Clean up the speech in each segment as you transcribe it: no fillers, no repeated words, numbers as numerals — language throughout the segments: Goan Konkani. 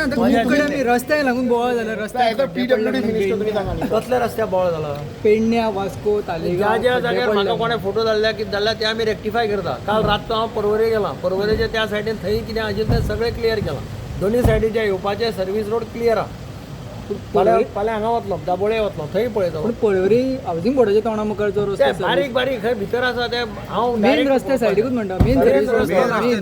आता खूप कडेन आमी रस्त्याक लागून बोवाळ जाला. एज अ रस्त्याक पीडब्ल्यूडी मिनिस्टर तुम्ही सांगा न्ही. कसल्या रस्त्यार बोवाळ जाला? पेडण्या, वास्को, तालेगांव ज्या ज्या खड्डे जाग्यार म्हाका पडले. कोणें फोटो धाडल्या, कितें धाडल्या, ते आमी रेक्टिफाय करता. काल रातचो हांव परवरे गेला. परवरेच्या त्या सायडीन थंय कितें आशिल्लें तें सगळें क्लियर केलां. दोनी सायडीच्या येवपाचे सर्वीस रोड क्लियर आहा. फाल्यां फाल्यां हांगा वतलो, दाबोळे वतलो, थंय पळयतलो. पूण पर्वरी हावसिंग बोर्डाच्या तोंडा मुखार जो रस्तो ते आसा, बारीक बारीक खंय भितर आसा ते हांव मेन direct रस्त्या सायडीकूच म्हणटा, मेन सर्वीस रस्तो, मेन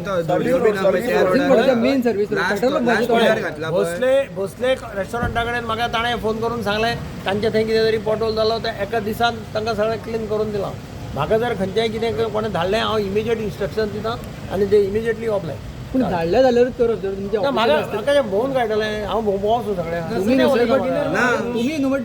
हावसिंग बोर्डाच्या मेन सर्वीस रोड, पेट्रोल पंपाच्या तोंडार. भोसले भोसले रेस्टॉरंटा कडेन म्हाका ताणें फोन करून सांगलें, तांचे थंय कितें तरी पोटहोल जालो. ते एका दिसान तांकां सगळें क्लीन करून दिलां. म्हाका जर खंयचेंय कितें कोणें धाडलें, हांव इमिजिएट इन्स्ट्रक्शन दिता आनी ते इमिजिएटली अप्लाय. पूण धाडल्या जाल्यारूच करप जर तुमच्या म्हाका ऑफिसांत आसता. म्हाका भोंवून काडटलें? हांव भोंवसो सगळ्यांक. तुमी न्हू सर, तुमी न्हू, बट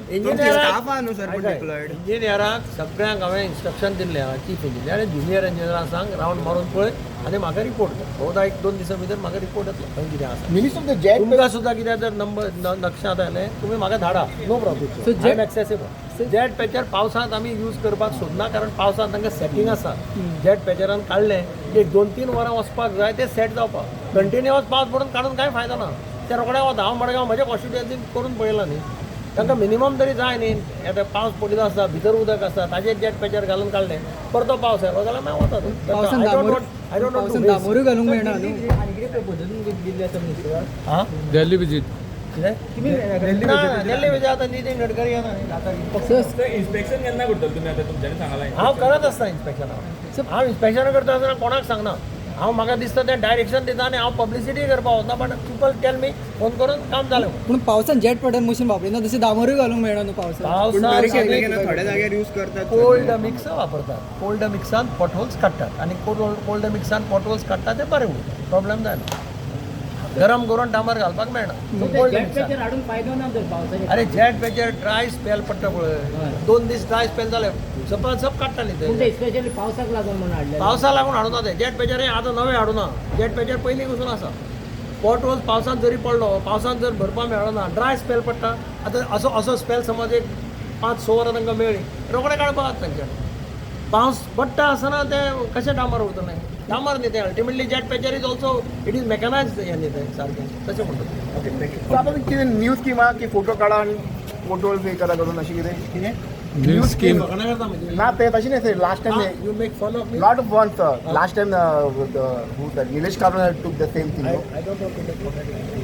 इंजिनियराक सगळ्यांक हांवें इन्स्ट्रक्शन दिल्लें आहा. चीफ इंजिनियर आनी ज्युनियर इंजिनियरांक सांग, रावंड मारून पळय आनी म्हाका रिपोर्ट कर. बहुधा एक दोन दिसां भितर म्हाका रिपोर्ट येतलो खंय कितें आसा. मिनिस्टर, the jet तुमकां सुद्दां कितें जर नंबर नक्षांत आयलें, तुमी म्हाका धाडा, no problem. So I am accessible. Jet patcher पावसांत आमी यूज करपाक सोदना, कारण पावसांत तांकां सेटींग आसा. जेट पॅचरान काडलें की एक 2-3 वरां वचपाक जाय ते सेट जावपाक. कंटिन्युअस पावस पडून काडून कांय फायदो ना, ते रोखडे वता. हांव मडगांव म्हज्या कॉन्स्टिट्युएन्सीन करून पळयलां न्ही. तांकां मिनिमम तरी जाय न्ही. आतां पावस पडिल्लो आसता, भितर उदक आसता, ताजेर जेट पॅचर घालून काडलें, परतो पावस आयलो जाल्यार मागीर वता. पावसान I डांबोर don't पावसान डांबोरूय घालूंक मेळना न्हू. हां. दिल्ली विजीट. कितें ना, दिल्ली विजय आतां नितीन गडकरी येना न्ही आतां. इन्स्पेक्शन केन्ना करतले तुमी? आतां तुमच्यांनी सांगलां. हांव करत आसता इन्स्पेक्शन. हांव हांव इन्स्पेक्शन करता आसतना कोणाक सांगना. हांव म्हाका दिसता तें डायरेक्शन दिता आनी हांव पब्लिसिटी करपाक वचना, but people tell me phone करून काम जालें म्हणून. पूण पावसान जेट पॅटर मशीन वापरिना, तशें डांबरूय घालूंक मेळना न्हू पावसान. पावसात थोड्या जाग्यार यूज करतात. कोल्ड मिक्स वापरतात. कोल्ड मिक्सान पॉटहोल्स काडटात आनी कोल्ड मिक्सान पॉटहोल्स काडटा ते बरें उरता, प्रॉब्लेम जायना. गरम करून डांबर घालपाक मेळना कोल्ड मिक्सान. हाडून फायदो ना तर पावसाचे. अरे, जेट पॅचर ड्राय स्पेल पडटा पळय, 2 दीस ड्राय स्पेल जाले, सपासप काडटाली पूण ते. ते स्पेशली पावसाक लागून म्हणून हाडले. पावसा लागून हाडूना ते जेट पॅचर. हे आतां नवें हाडूना, जेट पॅचर पयलीं पसून आसा. पॉट होल्स पावसांत जरी पडलो, पावसांत जर भरपाक मेळना, ड्राय स्पेल पडटा. आतां असो असो स्पेल समज एक 5-6 वरां तांकां मेळ्ळीं, रोखडें काडपाक जाता तांच्यान. पावस पडटा आसतना ते कशें डांबर उरतलें? डांबर न्ही तें, ultimately jet patcher is also, it is mechanise हें न्ही तें सारकें तशें म्हणटा. Okay, thank you. आता कितें न्यू स्कीम आहा की फोटो काडा आनी फोटो हे करा करून अशें कितें कितें? New scheme. करता म्हणजे ना, ते तशें न्ही sir, last time you make fun of me. Not once, sir. Last time, who that Nilesh Kabra took the same thing. No? I don't want to make.